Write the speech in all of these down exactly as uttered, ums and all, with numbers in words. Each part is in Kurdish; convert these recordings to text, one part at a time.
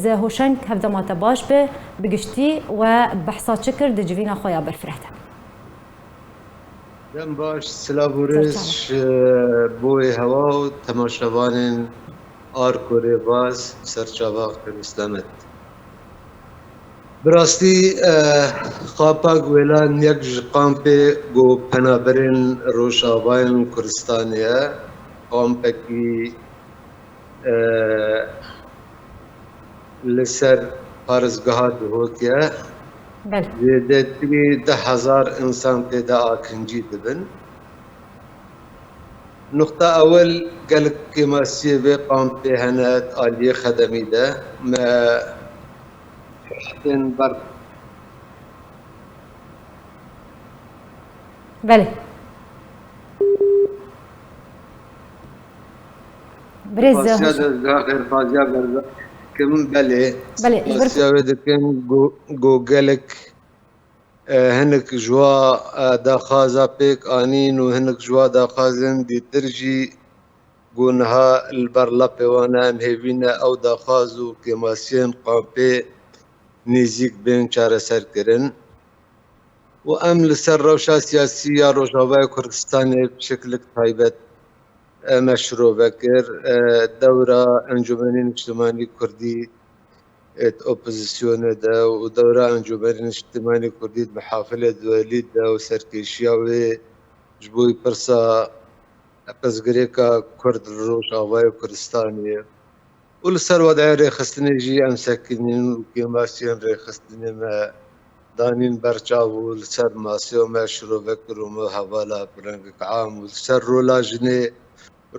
Hoşeng, hevdema te baş be, bi giştî we behsa çi kir di civîna xwe ya berfireh de? Dem baş, silav û rêz ji bo yê hewa û temaşevanên Arko Rêbaz, serçava xêr û selamet. Bi rastî, eh, Xapa Guêlan yek ji kampê ku penaberên Rojavayên Kurdistanê ye, kampekî, eh, li ser parêzgeha Duhokê ye. Belê. Zêdetirî deh hezar însan tê de akincî dibin. Nuqta ewil, gelek kêmasiyê vê kampê hene di aliyê xedemî de. Me tên ber. Belê. Birêz Pasiya Hoşeng. Dezgeha xêrxwaziya berza dikim, belê. Belê, ji ber Pasiya wê dikim, go-, go gelek, e, hinek ji wa, e, daxwaza pêk anîn û hinek ji wa daxwazên dîtir jî ku niha li ber lepê wan e, em hêvî ne ew daxwaz û kêmasiyên kampê nêzîk bên çareserkirin. Û em li ser rewşa siyasî ya Rojavayê Kurdistanê bi şekilek taybet, e, me şirove kir. E, dewra Encûmenê Niştimanî Kurdî, e, di opozîsyonê de û dewra Encûmenê Niştimanî Kurdî di mihafilê duwelî de û serkêşiya wê ji bo pirsa pirsgirêka Kurd li Rojavayê Kurdistanê. Û li ser wadeyê rêxistinê jî em sekinîn û kêmasiyên rêxistinê me danîn ber çav û li ser masê me şirove kir û me hevala bi rengek am û li ser rola jinê,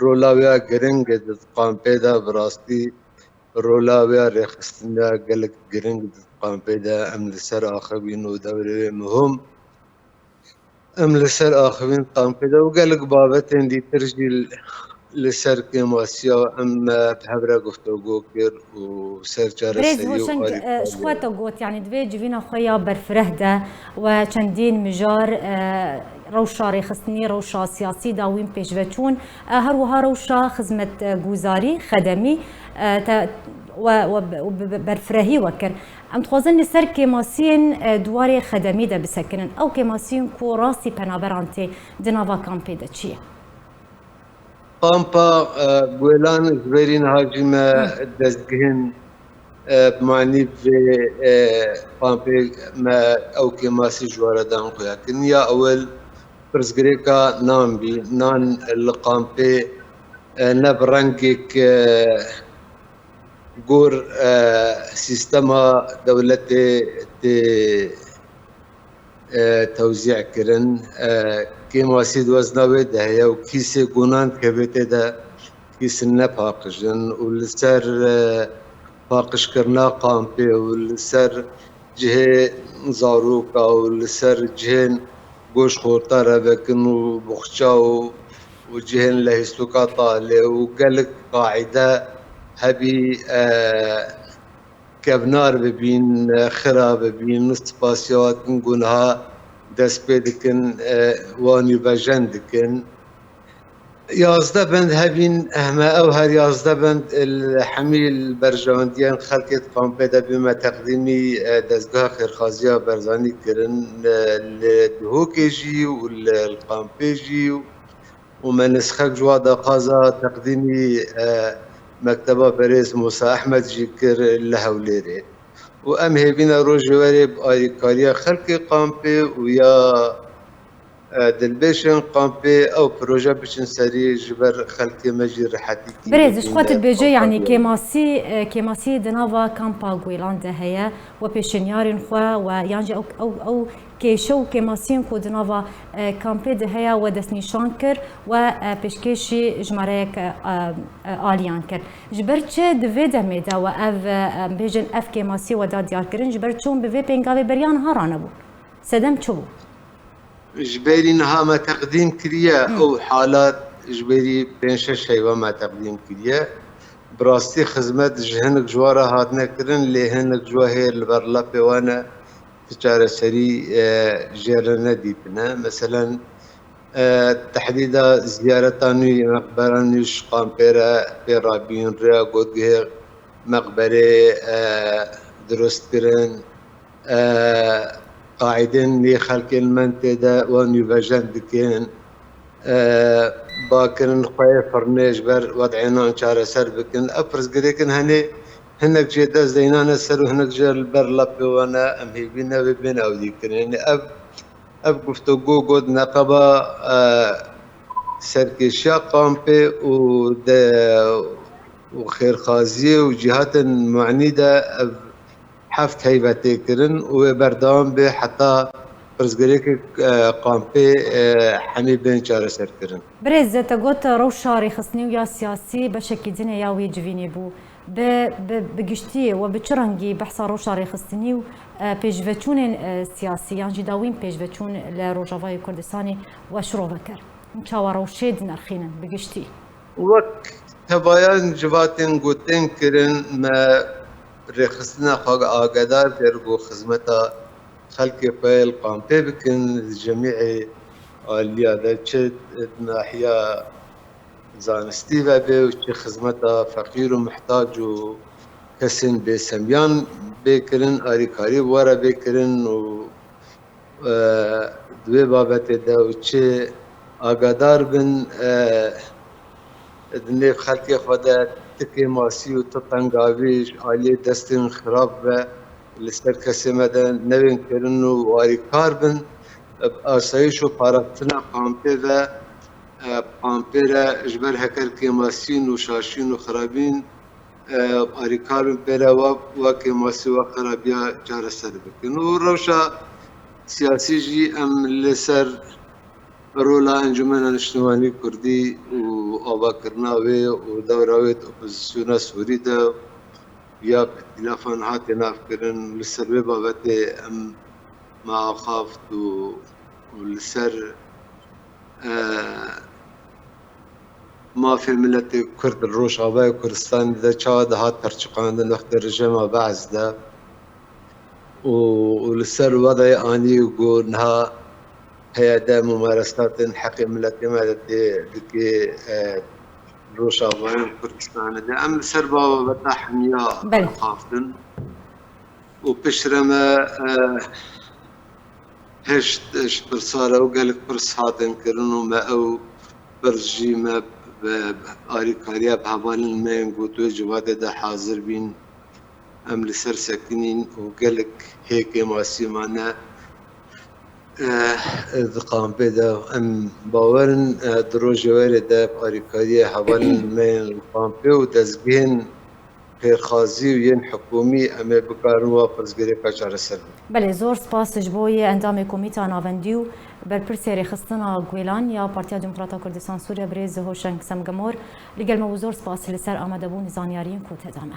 rola wê ya giring e di kampê de, bi rastî rola wê ya rêxistinê ya gelek giring e di kampê de, em li ser axivîn û dewrê wê muhim. Em li ser axivîn kampê de û gelek babetên dîtir jî li, li ser kêmasiya em, e, bi hev re guftego kir û ser Birêz çareserî û Hoşeng, alîkariyê. E, ji xwe te got, yanî di vê civîna xwe ya berfireh de we çendîn mijar, e, rewşa rêxistinî, rewşa siyasî dawîn pêşveçûn, e, her wiha rewşa xizmetguzarî, xedemî, e, te, we, we, we bi, bi, berfirehî we kir. Em dixwazin li ser kêmasiyên, e, di warê xedemî de bisekinin. Ew kêmasiyên ku rastî penaberan tê di nava kampê de çi ye? Kampa, e, Guêlan ji berî niha jî me Hı. destgihên, e, bi manî vê, e, kampê me ew kêmasî ji we re dan xuya kirin. Ya ewil pirsgirêka nan bî. Nan li kampê, e, ne bi rengek, e, gor, e, sîstema dewletê tê, e, tewzî kirin. E, kêmasî di wezna wê de heye û kîsê ku nan dikeve tê de kîs ne paqij in û li ser, e, paqijkirina kampê û li ser cihê zaroka û li ser cihên goş xorta re vekin û boxça û, û cihên lehîstoka talê û gelek qaîde hebî, e, kevnar bibîn, e, xira bibîn, spasiya we dikin ku niha dest pê dikin, e, wan jî vejen dikin. Yazdeh bend hebîn, eh, me ew her yazdeh bend, eh, li hemî li berjewendiyên xelkê di kampê de bê me teqdîmî, eh, dezgeha xêrxaziya Berzanî kirin, eh, li Duhokê jî û li, li kampê jî û me nisxek ji wa daxwaza teqdîmî, eh, mekteba berêz Musa Ehmed jî kir li Hewlêrê. Û em hêvî ne rojê werê bi alîkariya xelkê kampê û ya e, dilbêşên kampê ew proje biçin serî ji ber xelkê me jî rehetîkî Birêz, ji xwe tu dibêje, yanî kêmasî, e, kêmasî di nava kampa Guêlan de heye, we pêşenyarên xwe we yan jî ew, ew, ew kêşe û kêmasiyên ku di nava, e, kampê de heye we destnîşan kir, we, e, pêşkêşî jimareyek, e, e, aliyan kir. Ji ber çi di vê demê de we ev, e, em bêjin ev kêmasî we da diyarkirin, ji ber çi hûn bi vê pêngavê beriya niha ranebûn? Sedem çi bû? Ji berî niha me teqdîm kiriye, Hı. ew halat ji berî pênc şeş heyva me teqdîm kiriye. Bi rastî xizmet ji hinek ji wan re hatine kirin, lê hinek ji wan hê li ber lepê wan e, ti çareserî, e, jê re nedîtine. Meselen, e, tehdîda ziyareta nû yê meqbera nû ji kampê re pê rabîn, rêya gotgehê meqberê, e, dirust kirin, e, qaîdên nê xelkên li Mentê de wan nûvejen dikin, e, ba kirin xweyê firnê ji ber wed'ê nan çareser bikin. Ev pirsgirêk in, henê hinek jê dest deynane ser û hinek jê li ber lepê wan e, em hêvî ne wê bên awdî kirin. Ev, ev guftûgo got neqeba, e, serkêşiya kampê û de, û xêrxaziyê û cîhatên manî de ev heft heyve tê kirin û wê berdewam bê heta pirsgirêkê, e, kampê, e, hemî bên çareserkirin. Birêz, te got rewşa rêxistinî û ya siyasî beşekî din ê ya wî civînê bû. Bi, bi, bi giştî we bi çi rengî behsa rewşa rêxistinî û, e, pêşveçûnên, e, siyasî yan jî dawîn pêşveçûn li Rojavayê Kurdistanê we şirove kir? Hûn çawa rewşê dinirxînin bi giştî? Wek tevayan civatên gotin kirin, me rêxistina xwe agedar kir ku xizmeta xelkê xwe li kampê bikin, li cemî aliya de, çi di nahiya zanistî ve bê û çi xizmeta feqîr û mihtac û kesên bêsemiyan bê kirin, alîkarî bi we re bê kirin û, e, di wê babetê de û çi agadar bin, e, di nêv xelkê xwe de ti kêmasî û ti tengavî ji aliyê destên xirab ve li ser kesê me de nebên kirin û alîkar bin, e, bi asayîş û parastina kampê ve, e, kampê re ji ber heker kêmasîn û şaşîn û xirabîn, e, alîkar bin pê re wa, wa kêmasî, wa xirabiya çareser bikin. Û rewşa siyasî jî em li ser rola Encûmena Niştimanî Kurdî û avakirina wê û dewra wê di opozisyona Sûrî de ya bi îtîlafan hatê navkirin, li ser wê babetê em me axaft û, û li ser, e, mafê miletê Kurd li Rojavayê Kurdistanê de çawa dihat perçiqandin wextê rejîma Be'es de û, û li ser wed'ê anî ku niha heye de mumaresatên heqê miletê me de tê dike, e, Rojavayê Kurdistanê de. Em li ser babeta hemiya Belê. axaftin û piştre me, e, heşt ji pirsa re û gelek pirs hatin kirin û me ew pirs jî me bi alîkariya bi hevalên me yên ku di wê civatê de hazir bîn, em li ser sekinîn û gelek hê kêmasî mane, eh, di kampê de. Em bawer in, eh, di rojê werê de bi alîkariya hevalên me yên li kampê û dezgehên xêrxazî û yên hikûmî em ê bikarin wa pirsgirêka çareser bikin. Belê, zor spas ji bo yê endamê Komîta Navendî û berpirsê rêxistina Guêlan ya Partiya Demokrata Kurdistan Sûriye, birêz Hoşeng Semgimor. Li gel me bû, zor spas li ser amadebûn, zanyariyên ku te da me.